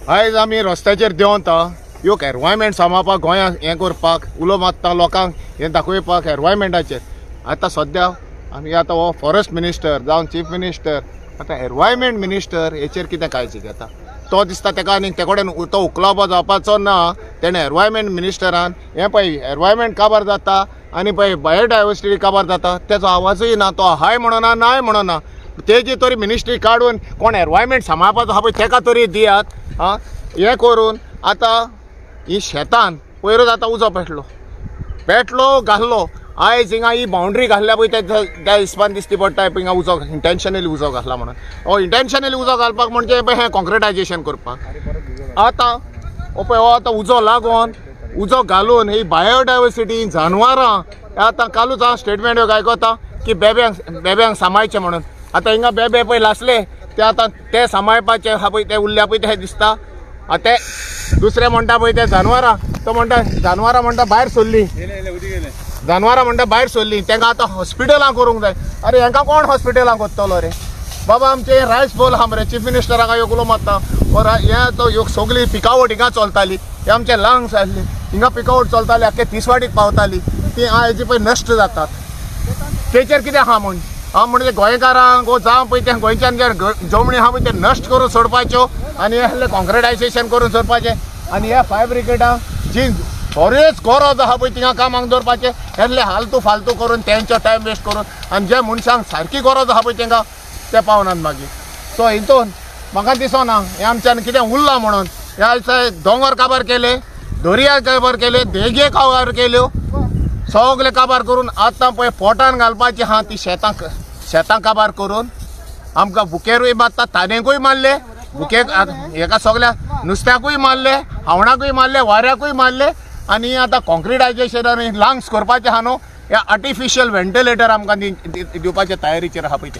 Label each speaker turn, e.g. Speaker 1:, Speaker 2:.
Speaker 1: आयज आमी रस्त्याचेर देंवता योग एनवायरमेंट सांबाळपाक गोंयांत हें करपाक उलो मारता लोकांक हें दाखोवपाक एनवायरमेंटाचेर. आतां सद्या आमी आतां हो फॉरेस्ट मिनिस्टर जावं चीफ मिनिस्टर आतां एनवायरमेंट मिनिस्टर हेचेर कितें काळजी घेता तो दिसता तेका आनी ते कडेन तो उखलावपा जावपाचो ना. तेणें एनवायरमेंट मिनिस्टरान हें पळय एनवायरमेंट काबार जाता आनी पळय बायोडायवर्सिटी काबार जाता तेजो आवाजूय ना, तो हाय म्हणना नाय म्हणना. तेजी तरी मिनिस्ट्री काडून कोण एनवायरमेंट सांबाळपाचो आहा पळय तेका तरी दियात. आं हें करून आतां ही शेतान पयरूच आतां उजो पेटलो पेटलो घाल्लो. आयज हिंगा ही बाउंड्री घाल्ल्या पळय त्या हिसपान दिसती पडटा हिंगा उजो इंटेन्शनली उजो घातला म्हणून. हो इंटेन्शनली उजो घालपाक म्हणजे पळय हें कॉन्क्रिटायजेशन करपाक. आतां हो पळय हो आतां उजो लागून उजो घालून ही बायोडायवर्सिटी जानवरां आतां कालूच हांव स्टेटमेंट आयकता की बेब्यांक बेब्यांक सांबाळचें म्हणून. आतां हिंगा बेबे पळय लासले ते आतां ते सांबाळपाचे आहा पळय ते उरल्या पळय ते दिसता. आतां ते दुसरे म्हणटा पळय ते जानवरां तो म्हणटा जानवरां म्हणटा भायर सोडली जानवरां म्हणटा भायर सोडली तांकां आतां हॉस्पिटलां करूंक जाय. अरे हांकां कोण हॉस्पिटलां करतलो रे बाबा? आमचे रायस बोल आहा मरे चीफ मिनिस्टराक एक उलो मारता हें तो सगळी पिकावट हिंगा चलताली, हे आमचे लंग्स आसली हिंगा पिकावट चलताली आख्खे तिसवाडीक पावताली ती आयज पळय नश्ट जातात. तेचेर कितें आहा म्हूण हांव म्हणजे गोंयकारांक वो जावं पळय तें गोंयच्यान जे जमणी आहा पळय ते नश्ट करून सोडपाच्यो आनी हे कॉन्क्रिटायजेशन करून सोडपाचें आनी ह्या फायर ब्रिगेडांक जी बरेच गरज आहा पळय थिंगा कामाक दवरपाचें हेल्ले हालतू फालतू करून तेंचो टायम वेस्ट करून आनी जे मनशांक सारकी गरज आहा पळय तेंकां ते पावनात मागीर. सो हितून म्हाका दिसना हें आमच्यान कितें उरलां म्हणून. ह्या दिसा दोंगर काबार केले, दर्या काबार केले, देगे काबार केल्यो, सगळे काबार करून आतां पळय पोटान घालपाची आहा ती शेतां शेतां काबार करून आमकां भुकेरूय मारता, तानेकूय मारले, भुकेक हेका सगळ्या नुस्त्याकूय मारले, हावणाकूय मारले, वाऱ्याकूय मारले. आनी आतां कॉन्क्रिटायजेशन आनी लंग्स करपाचें आहा न्हू, हे आर्टिफिशियल व्हेंटिलेटर आमकां दिवपाचे तयारीचेर आहा पळय ते.